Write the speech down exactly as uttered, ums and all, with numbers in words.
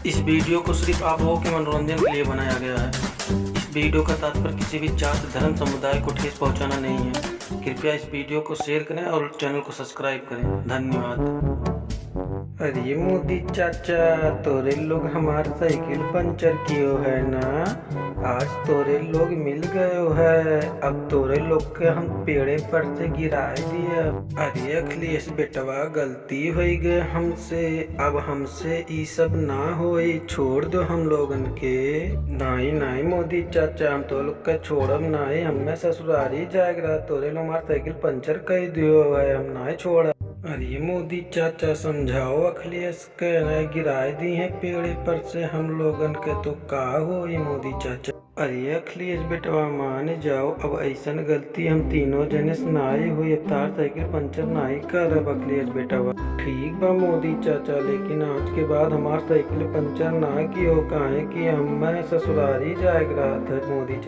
इस वीडियो को सिर्फ आप लोगों के मनोरंजन के लिए बनाया गया है। इस वीडियो का तात्पर्य किसी भी जात, धर्म, समुदाय को ठेस पहुंचाना नहीं है। कृपया इस वीडियो को शेयर करें और चैनल को सब्सक्राइब करें। धन्यवाद। अरे मोदी चाचा, तोरे लोग हमार साइकिल पंचर कियो है ना? आज तोरे लोग मिल गयो है, अब तोरे लोग के हम पेड़े पर से गिराए दिया। अरे अखिलेश बेटवा, गलती होई गए हमसे, अब हमसे ई सब ना होई, छोड़ दो हम लोगन के। नाई नाई मोदी चाचा, हम तो लोग के छोड़ब नाई, हमें ससुरारी जाए के रहा, तोरे लोग हमार साइकिल पंचर कर दियो है, हम नाई छोड़ब। अरे मोदी चाचा, समझाओ अखिलेश के, ना गिराए दी है पेड़े पर से हम लोगन के, तो का होई मोदी चाचा? अरे अखिलेश बेटवा, मान जाओ, अब ऐसन गलती हम तीनों जने से नाई हुई, अब तार साइकिल पंचर नाई करब अखिलेश बेटवा। ठीक बा मोदी चाचा, लेकिन आज के बाद हमार साइकिल पंचर ना कियो, काहे कि हमें ससुरारी जाए के रहत है मोदी चाचा।